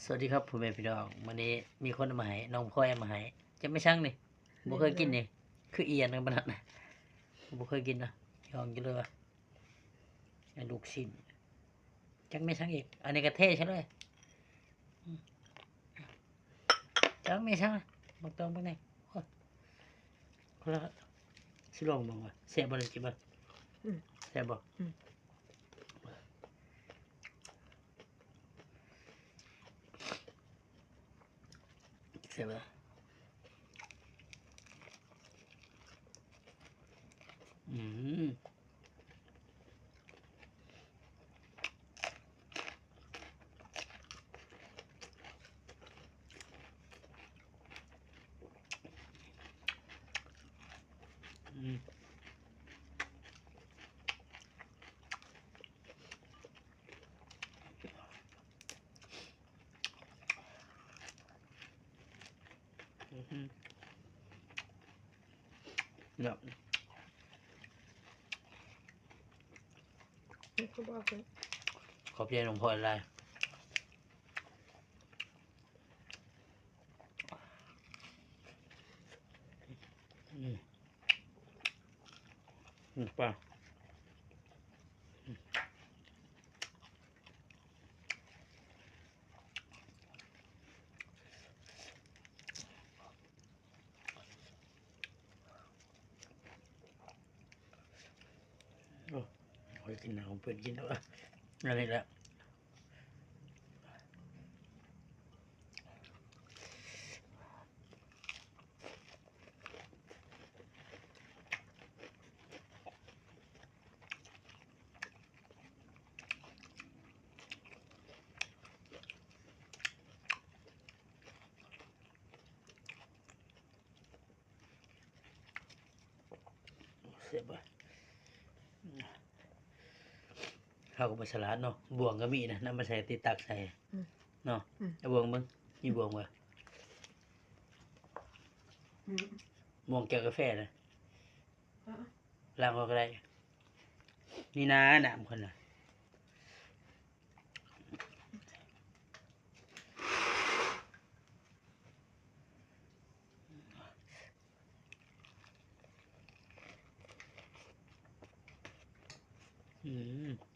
ສະຫວັດດີຄັບພໍ່ແມ່ພີ່ນ້ອງ ມື້ນີ້ມີຄົນເອົາມາໃຫ້ ນ້ອງພອຍເອົາມາໃຫ້ ຈັກແມ່ນຫຍັງນີ້ ບໍ່ເຄີຍກິນນີ້ ຄືອີ່ຫຍັງປານນັ້ນ ບໍ່ເຄີຍກິນນະ ລອງກິນເລີຍວ່າ ອັນລູກຊິ້ນ ຈັກແມ່ນຫຍັງອີກ ອັນນີ້ກໍເທໃສ່ເລີຍ ອືມ ຈັກແມ່ນຫຍັງ ບັກຕອງບັກແໜ່ ໂອ້ຍ ຄົນລະ ຊິລອງເບິ່ງວ່າແຊບບໍ່ ລອງກິນເບິ່ງ ອືມ ແຊບບໍ່ ອືມ ແຊບບໍ່ ອືມ ອືມ. ອືມ ເນາະ ນີ້ຄືບໍ່ເອົາຂຶ້ນ ຂອບໃຈຫຼວງພໍ່ຫຼາຍ ອືມ ອືມ ປາ ໂອ້ ຂ້ອຍກິນນ້ຳຂອງເພິ່ນກິນເນາະ ອັນນີ້ແຫຼະ. ແຊບບໍ່? ເຮົາກໍບໍ່ສະຫຼາດເນາະ ບ່ວງກໍມີນະ ນຳມາໃສ່ ຕິດຕັກໃສ່ ອືມ ເນາະ ອືມ ເອົາບ່ວງເບິ່ງ ມີບ່ວງບໍ່? ອືມ ບ່ວງແກ້ວກາແຟນະ ເອີ ລ້າງອອກກໍໄດ້ ນີ້ນາ ນ້ຳເພິ່ນນະ. ອືມ